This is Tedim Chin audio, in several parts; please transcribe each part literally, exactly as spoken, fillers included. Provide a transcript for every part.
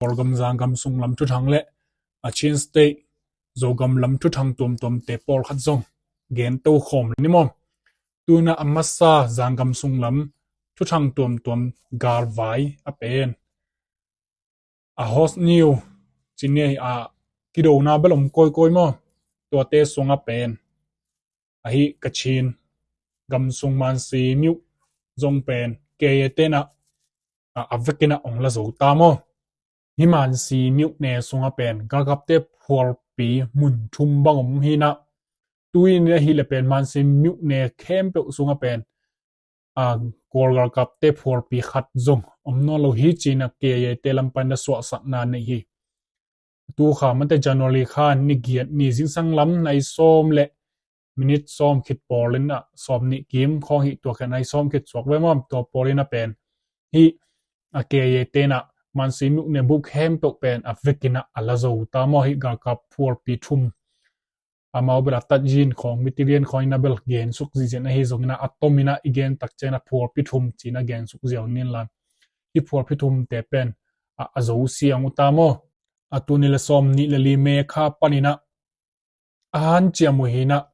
Kawlgam Zanggam sunglam thuthang le a Chin State Zogam lam thuthang tuamtuamte pawlkhat zong gen to khawm ni maw? Tuna a masa Zanggam sunglam thuthang tuamtuam galvai a pen a host new cine a kidona bel om kawikawi maw? Tuate sung a pen ahi Kachin gam sung Mansi miuh zong pen K A tenah a, a vekinah ong la zo ta maw? Hi Mansi miuh ne sung a pen galkapte phualpi mun thum bang om hinah, tuin ahileh pen Mansi miuh ne khempeuh sung a pen a, Kawl galkapte phualpi khat zong om nawn lo hi cinah K A te lam pan a suahsakna nei hi. Tu kha mate January kha ni giat ni zingsang lam nai sawm le minit sawm khit pawlin a sawm nih kim khawng hi tua khen nai sawm khit suak ve maw? Tua pawlin a pen hi a K A tenah Mansi miuh ne bup khempeuh pen a vekinah a la zo ta maw? Hi galkap phualpi thum amau bel a tat zin khawng mitilian khawng ina bel gen suk zizian ahi zongina a tominah i gen tak ciangin a phualpi thum cina gen suk ziau nin lan hi phualpi thumte pen a, a zo siang uh ta maw? A tuni le sawm nih le li me kha paninah a hanciam uh hinah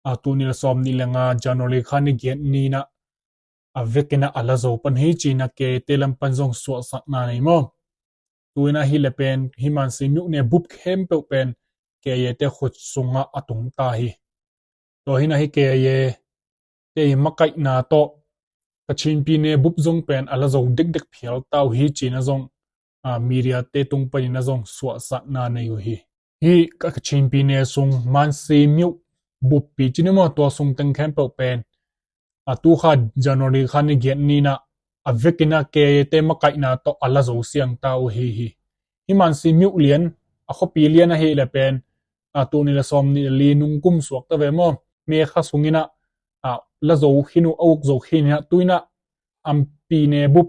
a tuni le sawm nih le nga January kha ni giat ninah a vekinah a la zo pan hi cinah K A te lam pan zong suahsakna nei maw? Tuinah hi le pen hi Mansi miuh ne bup khempeuh pen K A te khut sungah a tung ta hi. Tua hinah hi K A te i makaihna tawh Kachinpi ne bup zong pen a la zo dekdek phial ta uh hi cinah zong a, media te tung paninah zong suahsakna nei uh hi. Hi Kachinpi ne sung Mansi miuh buppi cini maw? Tua sung teng khempeuh pen a tu kha January kha ni giat ninah a vekinah K A te makaihna tawh a la zo siang ta uh hi hi. Hi Mansi miuh lian a khuapi lian ahi le pen a tuni le sawm nih le li nung kum suak ta ve maw? Me kha sunginah a la zo khin uh a uk zo khin hinah tuinah a pi ne bup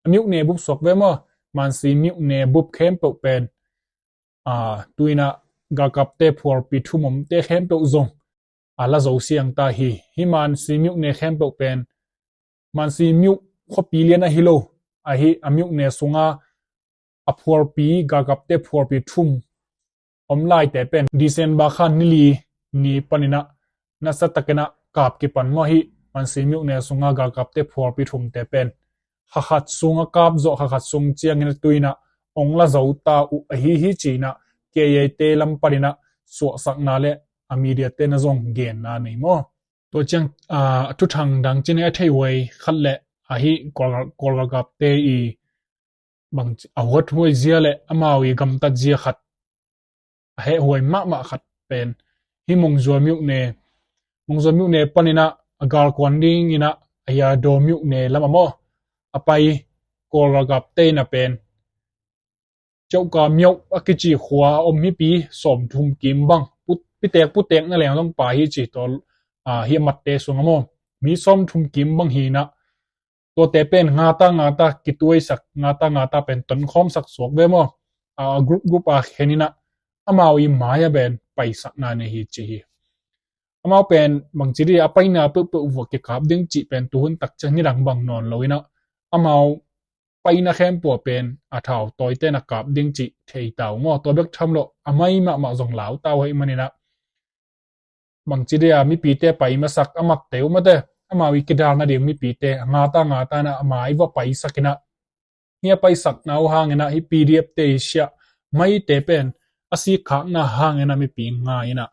a miuh ne bup suak ve maw? Mansi miuh ne bup khempeuh pen a tuinah galkapte phualpi thum omte khempeuh zong a la zo siang ta hi. Hi Mansi miuh ne khempeuh pen Mansi miuh khuapi lian ahi lo ahi a miuh ne sunga a phualpi galkapte phualpi thum om laite pen December kha ni li ni paninah nasa takinah kap kipan maw? Hi Mansi miuh ne sunga galkapte phualpi thumte pen kha khat sunga kap zawh kha khat sung ciangin a tuinah ong la zo ta uh ahi hi cinah K A te lam paninah suahsakna le a media te na zong genna nei maw? Tua ciang a thuthang dang cine a thei huai khat le ahi Kawl galkapte i bang a huat huai zia le amau i gamtat zia khat a heh huai mahmah khat pen hi Mongzua miuh ne, Mongzua miuh ne paninah a galkuan dinginah a Yadaw miuh ne lam a maw? A pai Kawl galkapte ina pen Ceuka miauh a kici khua a om mipi sawm thum kim bang pitek putek na leng zong pa hi ci tawh a hi a matte sung a maw? Mi sawm thum kim bang hinah tuate pen ngata ngata kituaisak ngata ngata pen tonkhawmsak suak ve maw? A group group a kheninah amau i mai a pen paisakna nei hi ci hi. Amau pen bangci dih a paina peuhpeuh vua kikap ding cih pen tuhun tak ciang nidang bang nawn loinah amau paina khempua pen a thau tawite na kap ding cih thei tau maw? Tua bek tham loh a mai mahmah zong lau tau hei maninah bangci dih a mipite pai masak a matte uh mate amau i kidal nading mipite ngata ngata na a mai va paisakinah hi a paisakna uh hanginah hi P D F te i siah maite pen a sikkhakna hanginah mipi nga inah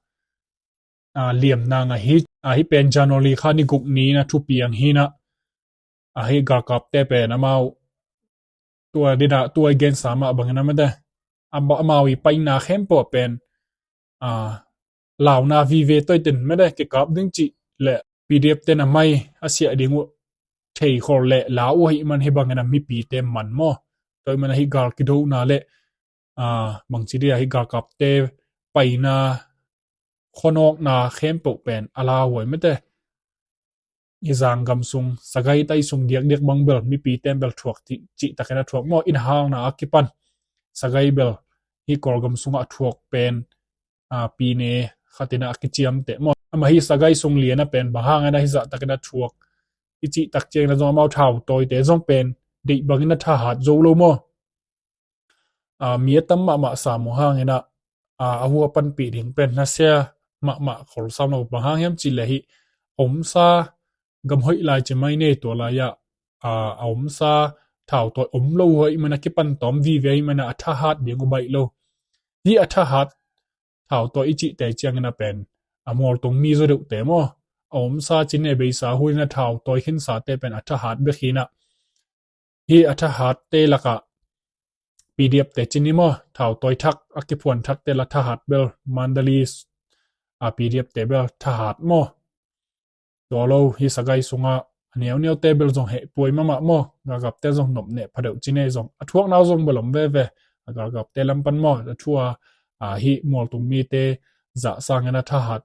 a liamna nga hi. A hi pen January kha ni guk ni inah thupiang hinah a hi galkapte pen amau tua dinah tua i gensa mah bangin a mate amau i paina khempua pen a launa vive toitin mate kikap ding cih le P D F ten a mai a siah ding uh theikhol le lau uh ahi man hi bangin a mipite man maw? Tua i man a hi gal kidona le a bangci dih a hi galkapte paina khuanawkna khempeuh pen a lauhuai mate. I zanggam sung sagai tai sung diakdiak bang bel mipite bel thuak cihtakin a thuak maw? Inn hangna a kipan sagai bel hi Kawlgam sungah a thuak pen a pine khatinah a kiciamteh maw? Amah hi sagai sung liana pen bang hangin a hi zahtakin a thuak i cihtak ciangin a zong amau thau tawite zong pen deih bangin a thahat zo lo maw? a, mi a tam mahmah sam uh hangin ah, a, a hua panpih ding pen nasia mahmah kholsam lo. Bang hang hiam cih leh hih a omsa gam hoih lai ci mai nei, tua lai-ah, a, a omsa thautawi om lo uh ahih manin a kipan tawm vive ahih manin a thahat ding uh baih lo. Hih a thahat thautawi i cihte ciangin a pen a mualtung mi zaw deuhte maw, a omsa ci nei, beisa hunin a thautawi khinsate pen a thahat bek hi-in ah, hih a thahatte lakah P D F te ci ni maw, thautawi thak a kiphuan thakte la thahat bel, Mandalay, a, P D F te bel thahat maw. Tua lo hih Sagaing sungah a neuneute bel zong hehpuai mahmah maw, galkapte zong nopneh pha deuh ci nei, zong a thuakna uh zong bel om veve. A galkapte lam pan maw, a thu a, a, hih mualtung mite zah sangin a thahat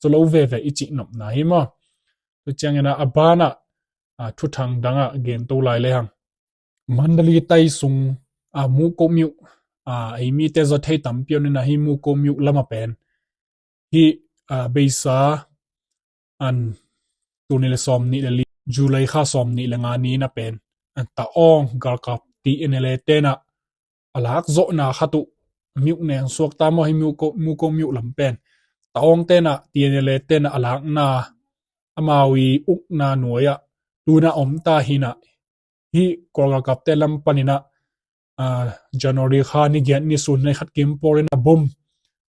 zaw lo veve i cih nopna hi maw. Tua ciangin ah a banah, a, thuthang dangah gen to lai le hang. Mandalay tai sung, a, Muko myo, a, ei mite zaw thei tampi om in ah, hih Muko myo lamah pen hih, a, beisa an tul nih le sawm nih le li, July kha sawm nih le nga ni-in a pen, a, Tawang galkap T N L A te in ah a lak zawhna khat uh, myo neng suak ta maw, hih Muko, Muko myo lam pen. Tawang te in ah, T N L A te in ah a lakna, amau i ukna nuai-ah tu-in ah om ta hi-in ah, hih Kawl galkapte lam panin ah, a, January kha ni giat ni sun ni khat kim pawlin ah bom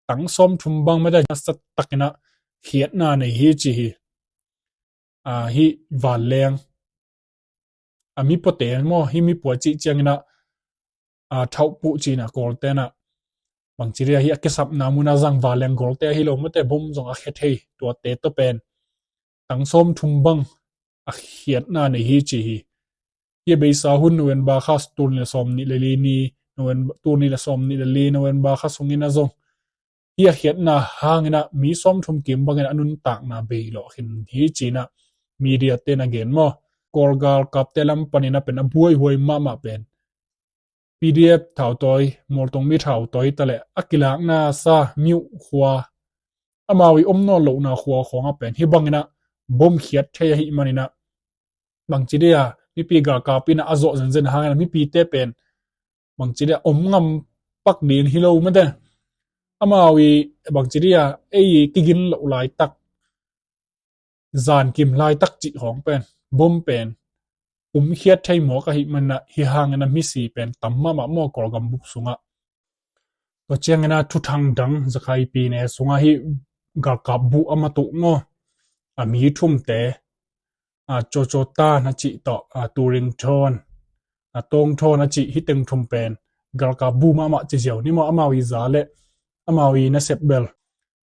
tang sawmthum bang mete nasa takin ah khiatna nei hi ci hi. A, hih vanleng, a, mipuate maw, hih mipua cih ciangin ah, a, thauhpuh ci-in ah Kawlte in ah, bangci dia hih a kisapna mun a zang vanleng golte ahi lo mete, bom zong a khia thei tuate tawh pen tang sawmthum bang a khiatna nei hi ci hi. Hih a beisa hun November kha tul nih le sawm nih le li ni, November, tul nih le sawm nih le li November kha sungin ah zong hih a khiatna hangin ah mi sawmthum kim bangin a nuntakna bei lawh khin hi ci-in ah media te in a gen maw. Kawl galkapte lam panin a pen a buaihuai mahmah pen P D F thautawi, mualtung mi thautawi ta leh a kilakna sa myo khua, amau i om nawn lohna khua khawngah pen hih bangin ah bom khiat thei ahih manin ah, bangci dia mipi galkap in ah a zawh zenzen hangin ah mipite pen bangci dia om ngam pak ding hi lo mete. Amau i bangci dia ei kigin loh laitak, zankim laitak cih khawng pen, bom pen um khiat thei mawk ahih manin ah hih hangin ah misi pen tam mahmah maw Kawlgam bup sungah. Tua ciangin ah thuthang dang Zakhai pyine sungah hih galkap buh a matuh maw, a mi thumte, a, Chochotan a cih tawh, a, Turingthon, a, Tongthon a cih hih teng thum pen galkap buh mahmah ci ziau ni maw, amau i za le amau i nasep bel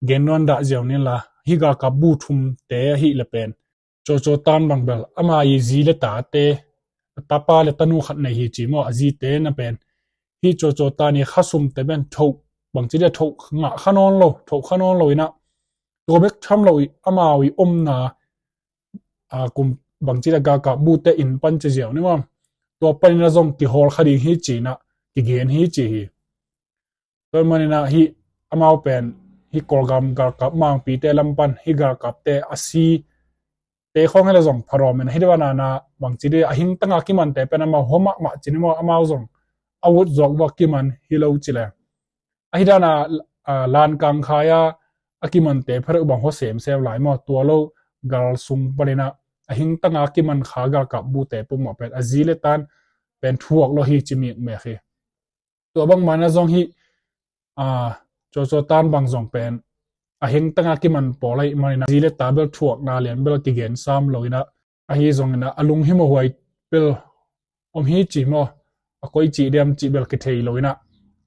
gen nuam dah ziau ni la, hih galkap buh thumte ahih leh pen Chochotan bang bel ama i zi le tate, a tapa le tanu khat nei hi ci maw, a zite na pen hih Chochotan i khasumte pen thoh, bangci dia thoh ngah kha nawn lo, thoh kha nawn lo in ah, tua bek tham lo i amau i omna, a, kum bangci dia galkap buhte inn pan ci ziau ni maw, tua panin ah zong kihawl kha ding hi ci-in ah kigen hi ci hi. Tua ahih manin ah hih amau pen hih Kawlgam galkap mangpite lam pan hih galkapte a site khawng hi leh zong pha dawm in ah, hih banah na bangci dia a hingtanga kimante pen amau hua mahmah ci ni maw, amau zong a ut zawk uh a kiman hi lo ci leh, ahi dan a, a, lankang khai-a a kimante pha deuh bang hua semsem lai maw, tua lo gal sung panin ah a hingtanga kiman kha galkap buhte peuhmah pen a zi le tan pen thuak lo hi ci mikmek hi. Tua bangmah in ah zong hih, a, Chochotan bang zong pen a hingtanga kiman pawl ahih manin ah zi le ta bel thuakna lian bel kigen sam lo in ah, ahi zongin ah a lunghimawh huai bel om hi ci maw, a koi cih diam cih bel kithei lo in ah.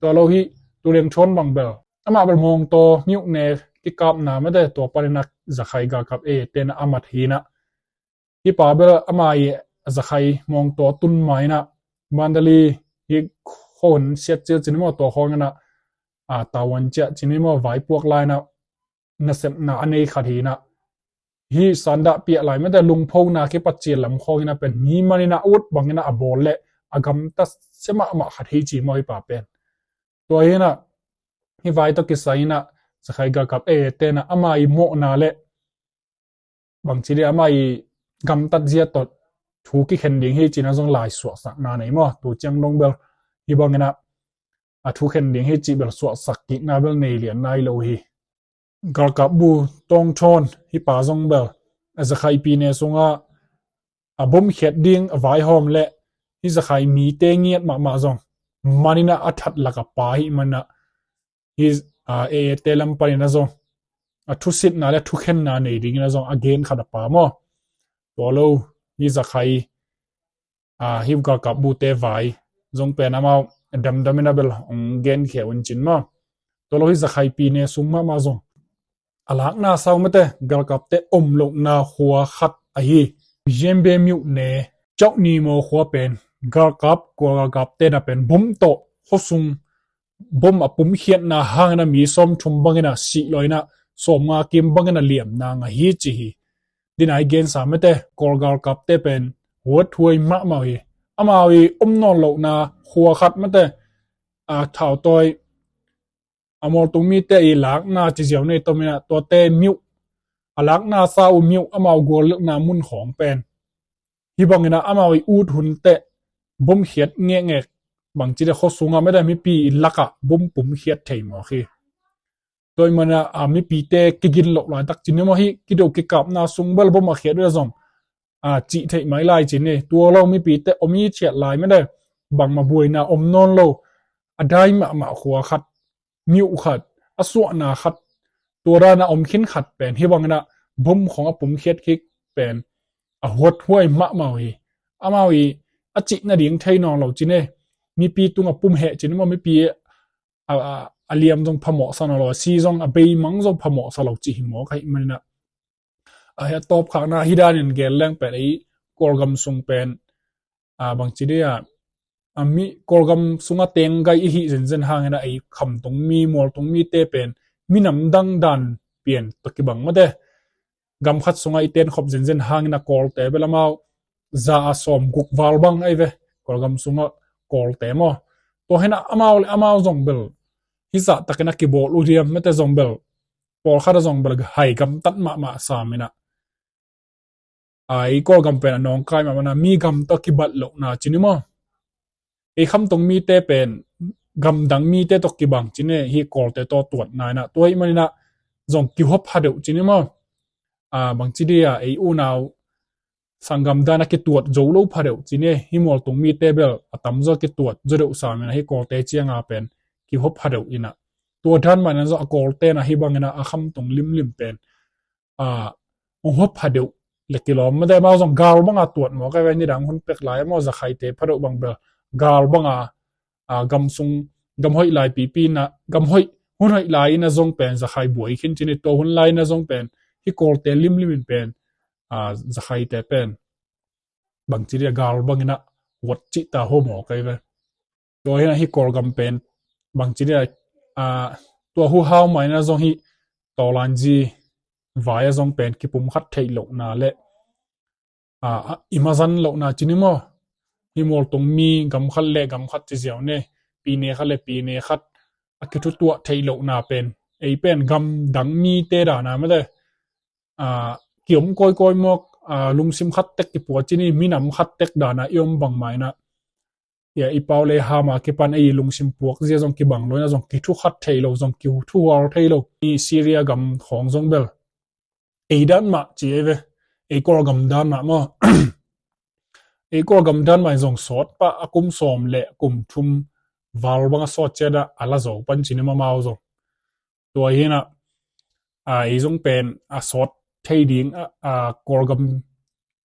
Tua lo hih Turingthon bang bel amah bel Mawngtaw myo ne kikapna mete, tua panin ah Zakhai galkap A A te na a mat hi in ah, hih pa bel ama i Zakhai Mawngtaw tun ma in ah Mandalay hih khuahun Siatchil ci ni maw, tua khawng in ah, a, Tawanchiah ci ni maw, vaipuak lai in ah nasepna a nei khat hi in ah, hih sandah piah lai mete lungphona kipat cial lam khawng in ah pen mi man in ah a ut bangin ah a bawl le a gamtat sia mahmah khat hi ci maw hih pa pen. Tua hi in ah hih vai tawh kisai in ah Zakhai galkap A A te na ama i mawhna le bangci dia ama i gamtat zia tawh thu kikhen ding hi ci-in ah zong lai suahsakna nei maw. Tua ciang dong bel hih bangin ah a thukhen ding hi cih bel suahsak kikna bel nei lian nai lo hi. Galkap bu Tawng Thawn hi pa zong bel a Zakhaipine sungah a bomkhiat ding a vaihawm le hi Zakhai mite ngiat mahmah zong maninah a that lak a pa hi manah hi, a, A A te lam paninah zong a thusitna le thukhenna nei dinginah zong a gen khat a pa maw. Tua lo hi Zakhai, a, hi galkap bute vai zong pen amau damdamin a bel hong genkhia un cin maw. Tua lo hi Zakhaipine sung mahmah zong a lakna sau mate galkapte om lohna khua khat ahi Yembe myone Chauhnimo khua pen galkap, Kawl galkapte na pen bom tawh khuasung bom a pumkhiatna hangin a mi sawmthum bangin a sih loinah sawmnga kim bangin a liamna ngah hi ci hi. Dinai gensa mate Kawl galkapte pen huathuai mahmah hi. Amau i om nawn lohna khua khat mate a thautawi a mualtung mite i lakna ci ziau nei tominah tuate myone a lakna sau myone amau guallelhna mun khawng pen hi banginah amau i ut hun teh bomkhiat ngekngek bangci de khuasungah mede mipi i lakah bom pumkhiat thei mawk hi. Tua i manah a mipite kigin loh laitak cin hi maw hi kido kikapna sung bel bom a khiat uh le zong a cih theih mai lai cin hi. Tua lo mipite om i thiat lai mede bangma buaina om nawn lo a dai mahmah khua khat myone khat a suahna khat tua dana om khin khat pen hi banginah bom khawng a pumkhiat khik pen a huathuai mahmah hi. Amau i a cih nading thei nawn lo cin hi. Mipi tungah pum heh cin hi maw mipi a, a, a liam zong phamawhsa nawn lo a si zong a beimang zong phamawhsa lo cih hi mawk ahih maninah a hi a tawpkhakna hi danin gel leng pen ei Kawlgam sung pen a bangci dei a a mi Kawlgam sungah tenggai i hih zenzen hangin a ei khamtung mi mualtung mite pen minam dang dan pian tawh kibang mate gam khat sungah i tenkhop zenzen hangin a Kawlte bel amau za a sawm guk val bang ahi ve Kawlgam sungah Kawlte maw. Tua hinah amau le amau zong bel hi zahtakin a kibawl uh diam mate zong bel pawlkhat a zong bel hai gamtat mahmah saminah a i Kawlgam pen a nawngkai mahmahna mi gam tawh kibat lohna cin hi maw. Ei khamtung mite pen gamdang mite tawh kibang cin hi Kawlte tawh tuatna inah tua hih maninah zong kihuapha deuh cin hi maw. A bangci dei a ei unau sanggam dana kituat zo lo pha deuh cin hi hi mualtung mite bel a tamzaw kituat zaw deuh saminah hi Kawlte cianga pen kihuapha deuh inah tua dan maninah zong a Kawlte na hi banginah a khamtung limlim pen a hong huapha deuh le kilawm mate amau zong gal banga tuat mawk ahi ve nidang hun pek lai amau Zakhaite phadeuh bang bel gal banga a gam sung gam hoih lai pipi inah gam hoih hun hoih lai inah zong pen Zakhai buai khin cin hi tua hun lai inah zong pen hi Kawlte limlim in pen a Zakhaite pen bangci dei a gal banginah huat cihta hua mawk ahi ve. Tua hinah hi Kawlgam pen bangci dei a tua huhau mah inah zong hi tawlanzi vai a zong pen kipumkhat theih lohna le a i mazan lohna cin hi maw. Hi mualtung mi gam khat le gam khat ci ziau ne pine khat le pine khat a kithutuah theih lohna pen ei pen gamdang mite dana mate a kiom kawikawi mawk a lungsim khat tek kipua cin hi minam khat tek dana i om bangmah inah ia i pau le hama kipan ei lungsim puak zia zong kibang lo inah zong kithu khat thei lo zong kithu hual thei lo i Syria gam khawng zong bel ei dan mah ci ei ve ei Kawlgam dan mah maw. Ei Kawlgam dan mah zong sawt pah a kum sawm le kum thum val bang a sawt ciat a la zo pan cin hi maw amau zong. Tua hinah a ei zong pen a sawt thei ding a Kawlgam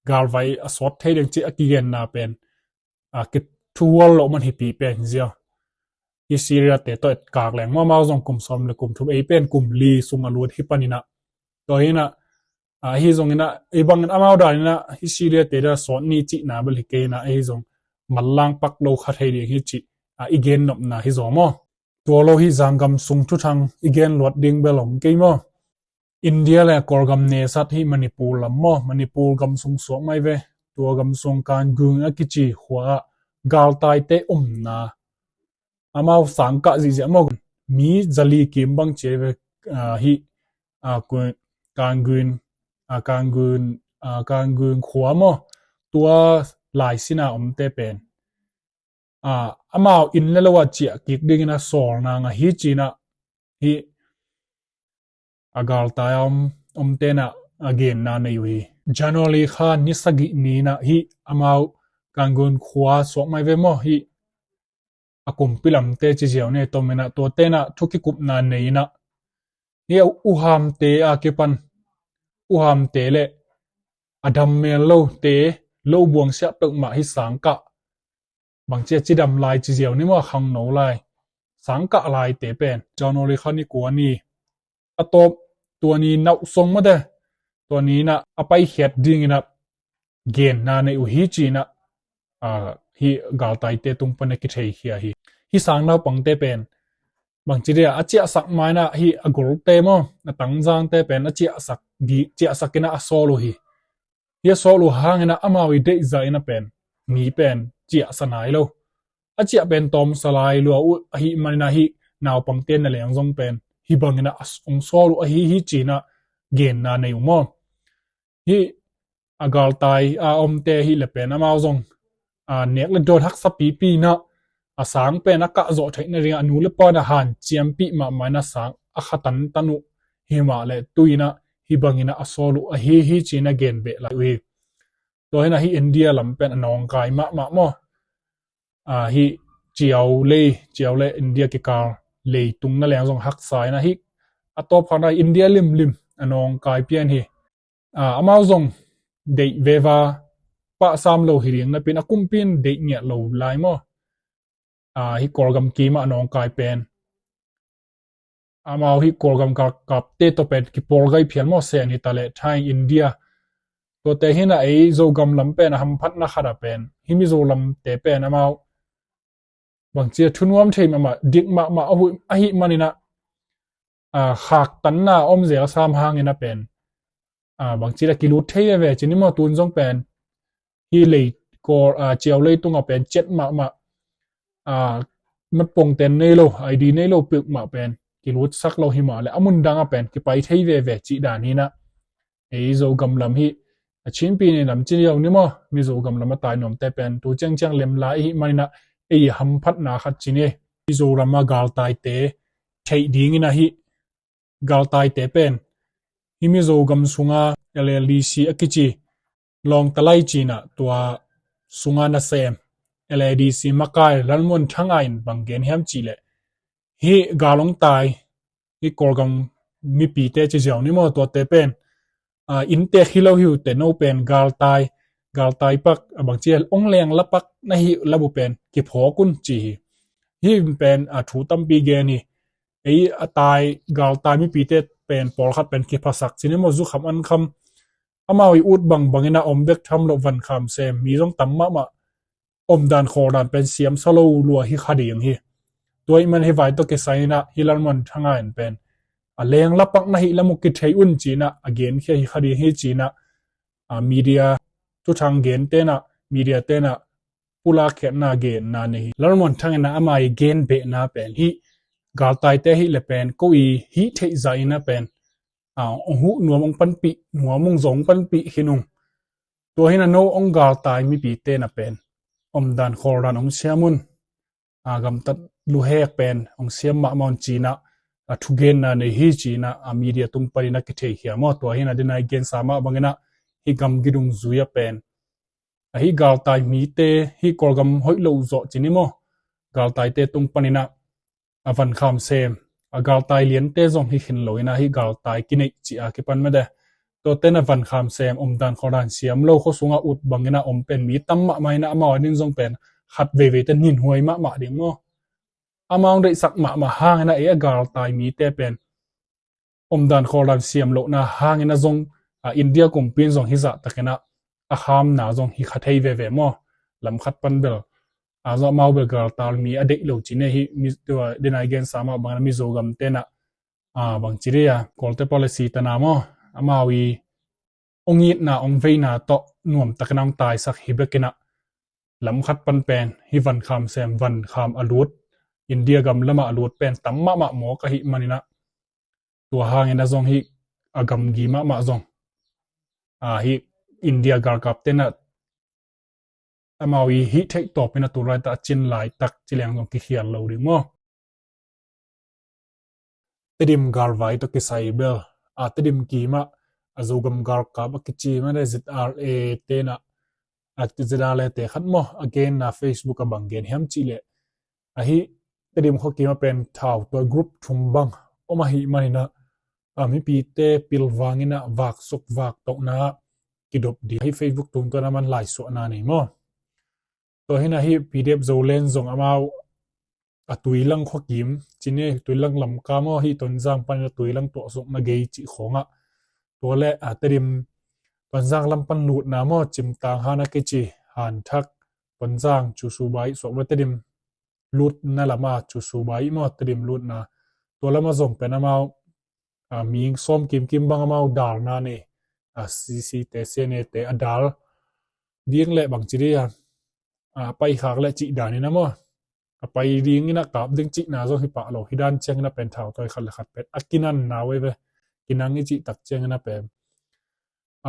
galvai a sawt thei ding cih a kigenna pen a kithuhual loh man hipi pen zia hi Syria te tawh etkak leng maw amau zong kum sawm le kum thum ei pen kum li sung a lut hi paninah. Tua hinah a hi zonginah ei bangin amau daninah hi Syria te da sawt ni cihna bel hi keinah ei zong manlang pak lo kha thei ding hi cih a i gen nopna hi zaw maw. Tua lo hi zanggam sung thuthang i gen luat ding bel om kei maw. India le Kawlgam nesat hi Manipur lam maw Manipur gam sung suak mai ve. Tua gam sung Kangun a kici khua ah galtaite omna amau sangkah zihziah maw mi zali kim bang ci ve. Hi Kangun Kangun Kangun khua maw tua laisina omte pen a, amau inn le lo ah ciah kik dingin a sawlna ngah hi ci-in ah hih a galtai a om, omte'n ah a genna nei uh hi. January kha ni sagih ni-in ah hih amau Kangun khua suak mai ve maw, hih a kumpi lamte ci ziau ni, a tomin ah tuate'n ah thu kikupna nei in ah hih a uhamte a kipan, uhamte le a dam mel lote, lo buang siah peuhmah hih sangkah, bangci a cidam lai ci ziau ni maw, a khangno lai, sangkah laite pen January kha ni kua ni, a tawp tua ni nauhsong mate, tua ni-in ah a paikhiat dingin ah genna nei uh hi ci-in ah, a, hih galtaite tung pan a kitheikhia hi. Hih sang naupangte pen bangci dia a ciahsak ma-in ah hih a golte maw, a tangzangte pen a ciahsak di, ciahsak in ah a sawl uh hi. Hih a sawl uh hangin ah amau i deih zah in ah pen mi pen ciahsa nai lo. A ciah pen tawmsa lai lua uh ahih manin ah hih naupangte na leng zong pen hih bangin ah a s-, hong sawl uh ahi hi ci-in ah genna nei uh maw. Hih a galtai a omte ahih leh pen amau zong, a, nek le dawn haksa pipi in ah a sang pen a kahzawh theihna dingin a nu le pa in ah hanciampih mahmah in ah sang a kha tantan uh, himah leh tu-in ah hih bangin ah a sawl uh ahi hi ci-in ah gen beh lai uh hi. Tua hi-in ah hih India lam pen a nawngkai mahmah maw. A, hih Ciau lei, Ciau le India kikal leitung na leng zong haksa in ah hih a tawpkhak in ah India limlim a nawngkai pian hi. A, amau zong deih veve, pahsam lo hi ding napi-in a kumpi in deih ngiat lo lai maw. A, hih Kawlgam kim ah a nawngkai pen, amau hih Kawlgam galkapte tawh pen kipawlgai phial maw, Sen hi ta leh Thai, India. Tuate hi-in ah ei Zogam lam pen a hamphatna khat ah pen hih Mizo lamte pen amau bangci a thunuam thei mahmah, dik mahmah a hu-, ahih manin ah, a, khaktanna a om zel sam hangin ah pen, a, bangci a kilut thei veve ci ni maw, tun zong pen hih lei Kawl, a, Ciau leitung ah pen ciat mahmah, a, matpongten nei lo, I D nei lo peuhmah pen kilutsak lo, himah leh a mun dang ah pen kipai thei veve cih dan hi-in ah, ei Zogam lam hih a Chinpi ni lam ci ziau ni maw, Mizo gam lam a tai nuamte pen tu ciangciang lem lai ahih manin ah ei hamphatna khat ci ni. Mizo lam a galtaite theih dingin ah hih galtaite pen hih Mizo gam sunga L L D C a kici Lawngtlai ci-in ah tua sunga nasem L A D C makai Lalmuanthangai in bang gen hiam cih leh, hih gal hong tai, hih Kawlgam mipite ci ziau ni maw, tuate pen, a, inntek hi lo hi uh teh, no pen galtai, galtai pak, a, bangci a hong lengla pak na hih lam uh pen kiphawk un ci hi. Hih pen, a, thu tampi gen hi. Ei a tai, galtai mipite pen pawlkhat pen kiphasak ci ni maw, zukham ankham, amau i ut bangbangin ah om bek tham loh, vankham sem mi zong tam mahmah, omdan khawldan pen siamsa lo lua hi kha ding hi. Tua ahih man hih vai tawh kisai-in ah hih Lalmuanthangai in pen a lengla pak na hih lam uh kithei un ci-in ah a genkhia hi kha ding hi ci-in ah, a, media thuthang gente'n ah, mediate'n ah pulakkhiatna genna nei hi. Lalmuanthangai in ah ama i gen behna pen hih galtaite ahih leh pen ko i hih theih zah in ah pen, a, hong huh nuam hong panpih nuam, hong zong panpih khin ung. Tua hi-in ah no hong galtai mipite'n ah pen omdan khawldan hong siam un, a, gamtat luhek pen hong siam mahmah un ci-in ah, a, thugenna nei hi ci-in ah, a, media tung panin ah kitheikhia maw. Tua hi-in ah dena i gensa mah bangin ah hih gamgi dungzui ah pen, a, hih galtai mite, hih Kawlgam hoih lo zawh ci ni maw, galtaite tung panin ah, a, vankham sem, a, galtai liante zong hi khin lo-in ah hih galtai kineih cih a kipan mate, tuate'n ah vankham sem, omdan khawldan siam lo, khua sungah ut bangin ah om pen mi tam mahmah in ah, amau adingin zong pen khat veivei teh ninhuai mahmah ding maw. Amau deihsak mahmah hangin ah ei a galtai mite pen omdan khawldan siam lohna hangin ah zong, a, India kumpi in zong hih zahtakin ah a khamna zong hi kha thei veve maw. Lam khat pan bel, a, zong amau bel galtai mi a deih lo ci ni hi. Mi, tua dena i gensa mah bangin ah Mizo gamte'n ah, a, bangci dia, Kawlte policy tana maw, amau i hong itna hong veina tawh nuamtakin ah hong taisak hi bekin ah, lam khat pan pen hih vankham sem, vankham a lut, India gam lamah a lut pen tam mahmah mawk ahih manin ah, tua hangin ah zong hih a gamgi mahmah zong, a, hih India galkapte'n ah amau i hih theih tawpin a tu laitak a cin laitak ci leng zong kikhial lo ding maw? Tedim galvai tawh kisai bel a Tedim kimah a Zogam galkap a kici mah le Z R A tenah a Z R A te khat maw a genna Facebook a bang gen hiam cih leh ahi Tedim khua kimah pen thau tua group thum bang om ahih maninah a mipite pilvanginah vaksuk vaktohna kidop ding ahi Facebook tungtawn a man laisuahna nei maw? Tua hinah hih P D F Zoland zong amau a Tuilang khuakim cine Tuilang lamkam aw hih Tonzang panin a Tuilang tuahsukna gei cih khawngah tua le a Tedim Tonzang lam pan lutna maw Cimtang han a kici Hanthak Tonzang Cusubai suak ve Tedim lutna lama Cusubai maw Tedim lutna tua lama zong pen amau a mi sawm kimkim bang amau dalna nei a C C te C N A te a dal ding le bangci dih a a paikhak le cih danin a maw a pai dingin a kap ding cihna zong hi pah lo hi dan ciangin a pen thau tawi khat le khat pen a kinanna veve kinang i cih tak ciangin a pen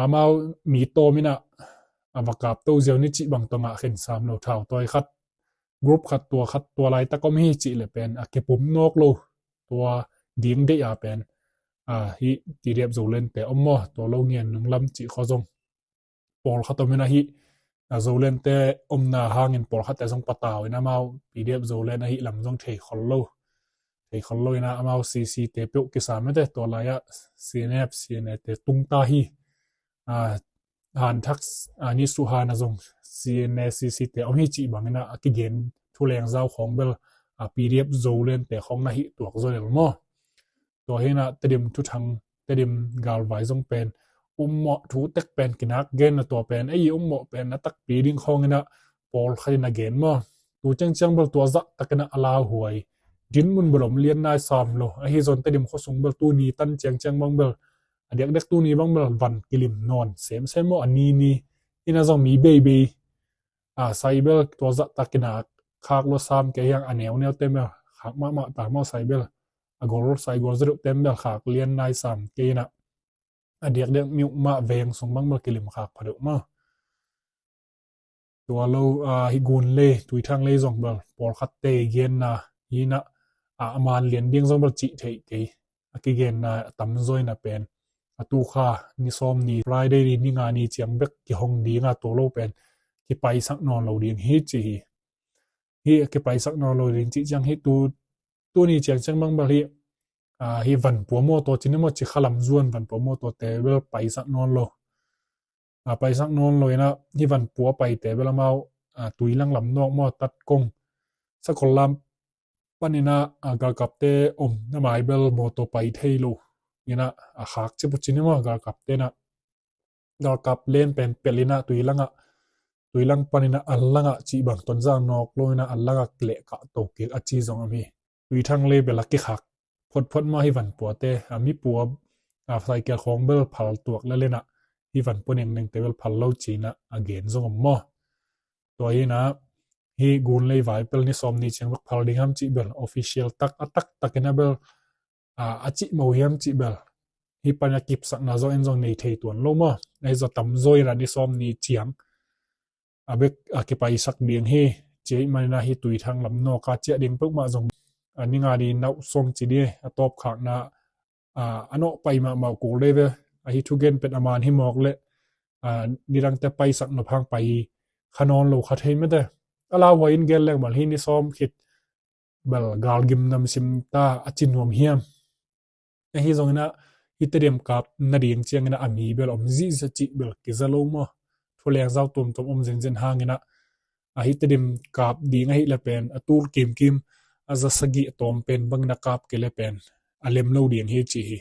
amau mi tawminah a va kap to ziau ni cih bang tawngah khensam lo thau tawi khat group khat tua khat tua laitak om hi cih le pen a kipum nawk lo tua ding deih a pen a hi T D F Zoland te om maw tua lo ngen nung lam cih khaw zong pawlkhat om in ahi a Zoland te omna hangin pawlkhat te zong patau in amau P D F Zoland ahi lam zong thei khol lo thei khol lo in a amau C C te peuh kisam mete tua lai-ah C N F C N A te tungta hi a Hanthak a ni suhana zong C N A C C te om hi cih bangin a kigen thuleng zau khawng bel a P D F Zoland te khawng na hi tuak zaw lel maw? Tua hinah Tedim thuthang Tedim galvai zong pen ummawh thu tek pen kinak genna tua pen ei ummawh pen a takpi ding khawnginah pawlkhatin a gen maw? Tu ciangciang bel tua zah takinah a lauhuai dinmun bel om lian nai sam lo ahi zon Tedim khuasung bel tuni tan ciangciang bang bel a diakdiak tuni bang bel van kilim nawn semsem maw a nini ina zong mi beibei a sai bel tua zah takinah khak lua sam kei hiang a neuneu te bel khak mahmah ta maw sai bel a gol sai gol zadeuh tem bel khak lian nai sam kei inah a diakdiak miuh mah veng sung bang bel kilim khak phadeuh maw? Tua lo a hi gun lei Tuithang lei zong bel pawlkhat te genna hinah a man lian ding zong bel cih theih kei a kigenna a tamzaw ina pen a tukha ni sawm ni Friday ni ni nga ni ciang bek kihong dinga tua lo pen kipaisak nawn lo ding hi ci hi. Hi kipaisak nawn lo ding cih ciang hi tu tuni ciangciang bang bel hi a hi vanpua mawtaw cini maw ci khalam zuan vanpua mawtaw te bel paisak nawn lo a paisak nawn lo ina hi vanpua paite bel amau a Tuilang lam nawk maw tat kong sakol lam panina a galkapte om na mai bel mawtaw pai thei lo ina a khak cipu cini maw galkapte na galkap len pen pel ina Tuilang ah Tuilang panina a langah cih bang Tonzang nawk lo ina a langah leh kah to kik a ci zong om hi. Tuithang lei bel a kikhak photphot maw hi vanpuate a mipua a saikel khawng bel phal tuak le lena hi vanpua nengnengte bel phal lo cina a gen zong om maw? Tua hina hi gun lei vai pel ni sawm ni ciang bek phal ding ham cih bel official tak a taktak ina bel a cih mo hiam cih bel hi pan a kipsakna zong en zong nei thei tuan lo maw? Ahi zaw tamzaw ina ni sawm ni ciang a bek a kipaisak ding hi. Ci ahih manina hi Tuithang lam nawka ciah ding peuhmah zong a ninga ni nauh song ci ding a tawpkhakna a nawh pai mahmah kul dei ve. Ahi thugen pet a man hi mawk leh nidangte paisak nop hang pai kha nawn lo kha thei mete. A lauhuai in gel leng bal hi ni sawm khit bal galgim namsim ta a ci nuam hiam? Ahi zongina hi Tedim kap nading ciangina a mi bel om zihziah cih bel kiza lo maw? Thuleng zau tuamtuam om zenzen hangina ahi Tedim kap ding ahi le pen a tul kimkim a za sagih a tawm pen bangina kap kei le pen a lem lo ding hi ci hi.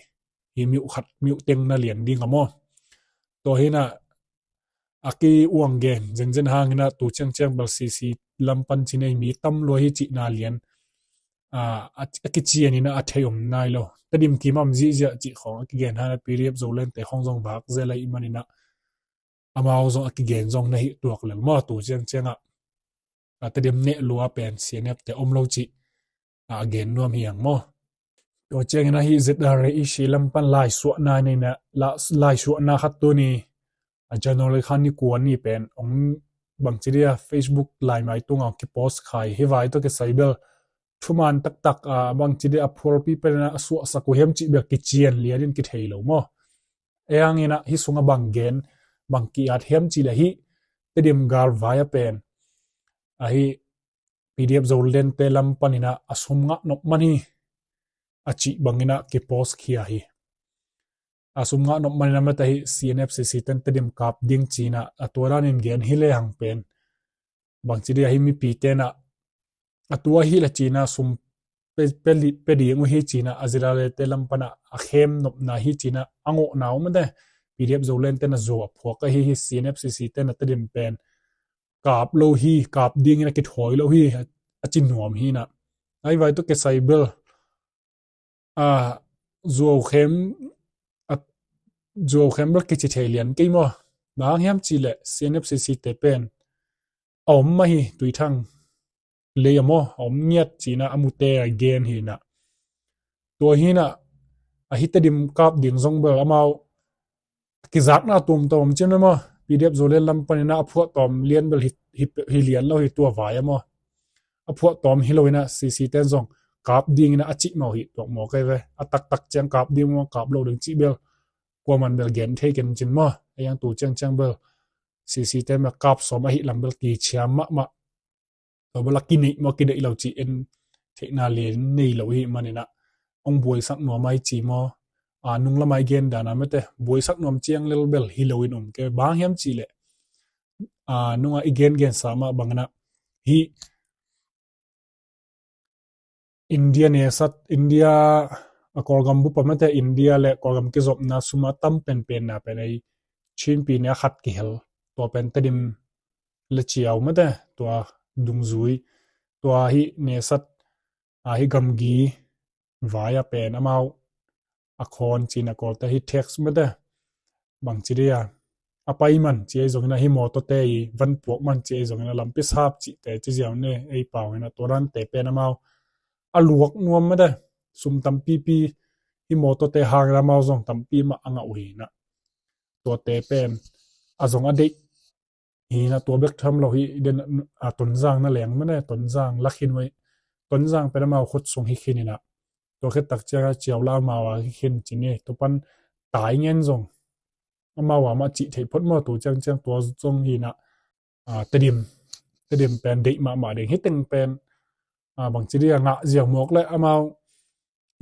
Hi miuh khat miuh teng na lian ding a maw? Tua hina a ki uang gen zenzen hangina tu ciangciang bal sisi lam pan ci nei mi tam lua hi cihna lian a kicianina a thei om nai lo. Tedim kimam zihziah cih khawng a kigen hana P D F Zoland te khawng zong vak zel ahih manina amau zong a kigen zong na hi tuak lel maw tu ciangcianga a Tedim neh lua pen C N F te om lo cih a gen nuam hiang maw? Tua ciangin ahi Z R A i si lam pan laisuahna neina laisuahna khat tuni a January khan ni kua ni pen ong bangci dia Facebook laimai tunga kipost khai hi vai tawh kisai bel thuman taktak a bangci dia a phualpi pen a suahsak uh hiam cih bel kician lianin kithei lo maw. Ei hangin ah hih sungah bang gen bang ki-at hiam cih leh hih Tedim galvai a pen ahi PDF Zolandte lam panin ah a sum ngah nop man hi a cih bangin ah kipost khia hi. A sum ngah nop manin a mate hi CNFCC ten Tedim kap ding ci-in ah a tua danin gen hi lehang pen bangci dia hi mipite in ah a tua hi le ci-in ah sum pe, pe, pe ding uh hi ci-in ah a ZRA te lam pan ah a khem nopna hi ci-in ah a ngawhna uh mate PDF Zolandte in a zuau a phuak ahi hi. CNFCC ten a Tedim pen kap lo hi, kap dingin a kithawi lo hi a ci nuam hi in ah. Ei vai tawh kisai bel a zuau khem a zuau khem bel kici thei lian kei maw. Bang hang hiam cih leh CNFCC te pen a om mah hi, Tuithang lei a maw, a om ngiat ci-in ah a mute a gen hi in ah. Tua hi in ah ahi Tedim kap ding zong bel amau kizakna tuamtuam om cin maw. PDF Zoland lam panin ah a phuahtawm lian bel hi, hi, hi lian lo hi tua vai a maw. A phuahtawm hi lo in ah CC ten zong kap dingin ah a cih mawk hi tuak mawk ei ve. A taktak ciang kap ding maw, kap lo ding cih bel kuaman bel gen thei ken cin maw. A yang tu ciangciang bel CC ten bel kap sawm ahi lam bel kiciam mahmah. Tua bel a kineih maw kineih lo ci en theihna lian nei lo hi manin ah hong buaisak nuam ai ci maw. A nung lamah i gen dan a mate buaisak nuam ciang lel bel hi lo in um kei. Bang hiam cih leh a nungah i gengensa mah bangin ah hih India nesat, India a Kawlgam bup a mate India le Kawlgam kizopna sum a tam penpenna pen ei Chinpi ne a khat kihel, tua pen Tedim le ciau mate tua dungzui, tua hih nesat a hih gamgi vai a pen amau a khawn ci-in a Kawlte hih tax mate bangci dia a pai man ci ei zongin ah hih mawtawte i van puak man ci ei zongin ah lampi sap cihte ci ziau ne ei pau in ah tua dante pen amau a luak nuam mate sum tampipi hih mawtawte hangin amau zong tampi mah a ngah uh hi in ah tuate pen a zong a deih hi in ah tua bek tham lo hi den a Tonzang na leng mane Tonzang lak hi nuai Tonzang pen amau khut sung hi khin in ah tua khit tak ciang a ciau la amau a hi khin ci ni tua pan tai ngen zong amau a mah cih theih phot maw tu ciangciang tua zong hi in ah a, Tedim Tedim pen deih mahmah ding hi teng pen a, bangci dia ngah ziau mawk le amau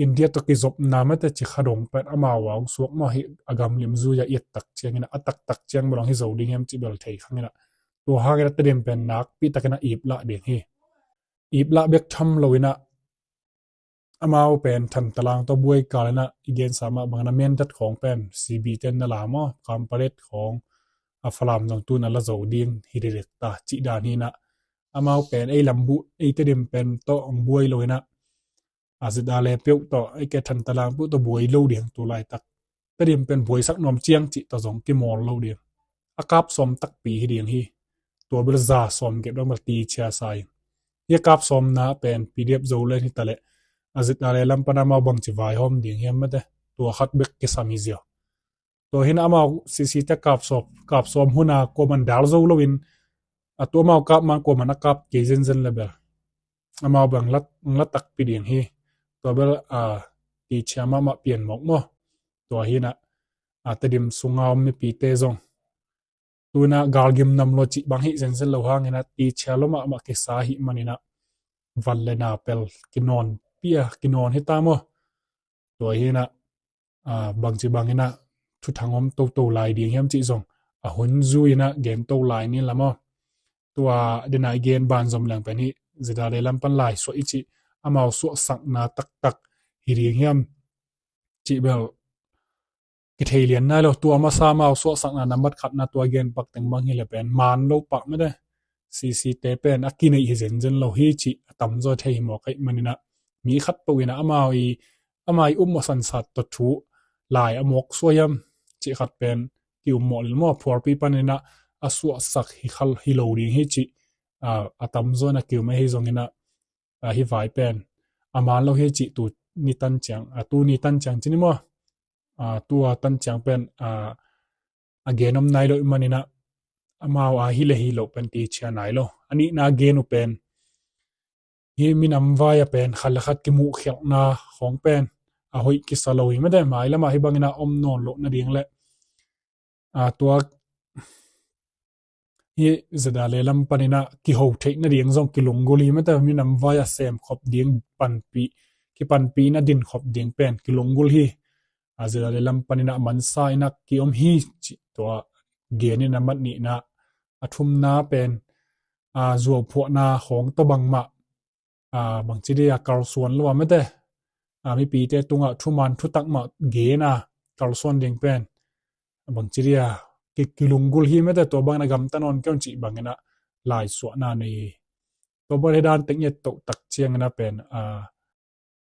India tawh kizopna mate ci kha dong pen amau a hong suak maw hi a gamlim zui a i et tak ciangin ah a taktak ciang bel hong hi zo ding hiam cih bel thei khangin ah tua hangin ah Tedim pen nakpi takin ah ip lah ding hi. Ip lah bek tham lo in ah amau pen Thantalang tawh buai kal in ah i gensa mah bangin ah Mindat khawng pen CB ten na la maw Kampalet khawng a Falam zong tu in ah la zo ding hi direk ta cih dan hi in ah amau pen ei lam buh ei Tedim pen tawh hong buai lo in ah a ZRA le peuh tawh ei ke Thantalang peuh tawh buai lo ding tu laitak Tedim pen buaisak nuam ciang cih tawh zong kimawl lo ding. A kap sawm takpi hi ding hi. Tua bel za sawm kep dong bel ti cia sa in. Hih a kap sawmna pen PDF Zoland hi ta leh a ZRA le lam pan amau bangci vaihawm ding hiam mate tua khat bek kisam hi ziau. Tua hi in ah amau CC te kap sawm kap sawm hun a kuaman dal zo lo in a tua amau kap man kuaman a kap kei zenzen le bel amau bang lat, lat takpi ding hi. Tua bel a ti cia mahmah pian mawk maw. Tua hi in ah a Tedim sunga om mipite zong tu in ah galgim nam lo cih bang hi zenzen lo hangin ah ti cia lo mahmah kisa hi manin ah van le na pel kinawn pia kinawn hi ta maw. Tua hi in ah a, bangci bangin ah thuthang om toto lai ding hiam cih zong a hun zui in ah gen to lai ni la maw. Tua den a i gen ban zom leng pen hi ZRA le lam pan lai suah i cih amau suahsakna taktak hi ding hiam cih bel kithei lian nai lo. Tua masa amau suahsakna nambat khatna tua gen pak teng bang hi le pen man lo pak mate CC te pen a kineih hi zenzen lo hi cih a tamzaw thei hi mawk aih manin ah mi khat peuh in ah amau i amau i um a sansat tawh thu lai a mawk suai hiam cih khat pen ki um mawh lel maw phualpi panin ah a suahsak hi khal hi lo ding hi cih a, a tamzaw in ah ki um ahi zongin ah a, hi vai pen a man lo hi cih tu ni tan ciang a tu ni tan ciang ci ni maw a, tua tan ciang pen a, a gen om nai lo i manin ah amau a hi le hi lo pen ti chia nai lo. A nihna gen uh pen hi minam vai a pen khat le khat kimuhkhialhna khawng pen a hoih kisa lo hi mate. Mailam ah hi bangin a om nawn loh nading le a tuak hi ZRA lam panin a kiho theih nading zong kilunggulh hi mate. Minam vai a sem khop ding, panpih, kipanpih in a din khop ding pen kilunggulh hi. A ZRA lam panin a mansa in a kiom hi cih tua genin a mat nihna. A thumna pen a zuauphuahna khawng tawh bangmah a bangci dia kalsuan lo a mate. A mipite tungah thuman thutak mah gen a kalsuan ding pen a bangci dia ki, kilunggulh hi mate. Tua bangin a gamta nawn kei un cih bangin a laisuahna nei hi. Tua bangin a dan teng i et toh tak ciangin a pen a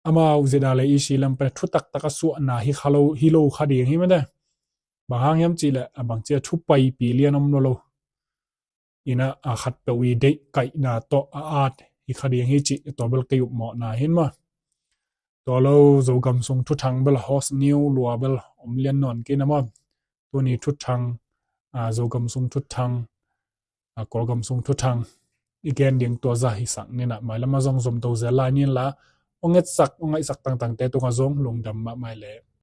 amau ZRA le EC lam pen thutak tak a suahna hi kha lo, hi lo kha ding hi mate. Bang hang hiam cih leh a bangci a thu paipi lian om lo lo in a, a khatpeuh i deih kaihna tawh a at hi kha ding hi cih tua bel kei upmawhna hi mah. Tua lo Zogam sung thuthang bel a host niu lua bel om lian nawn kei na maw. Tuni thuthang a Zogam sung thuthang a Kawlgam sung thuthang i gen ding tua zah hisak ni na. Mailam a zong zom to zel lai ni la, ong etsak ong ngaihsak tangtangte tungah zong lungdam mahmah le.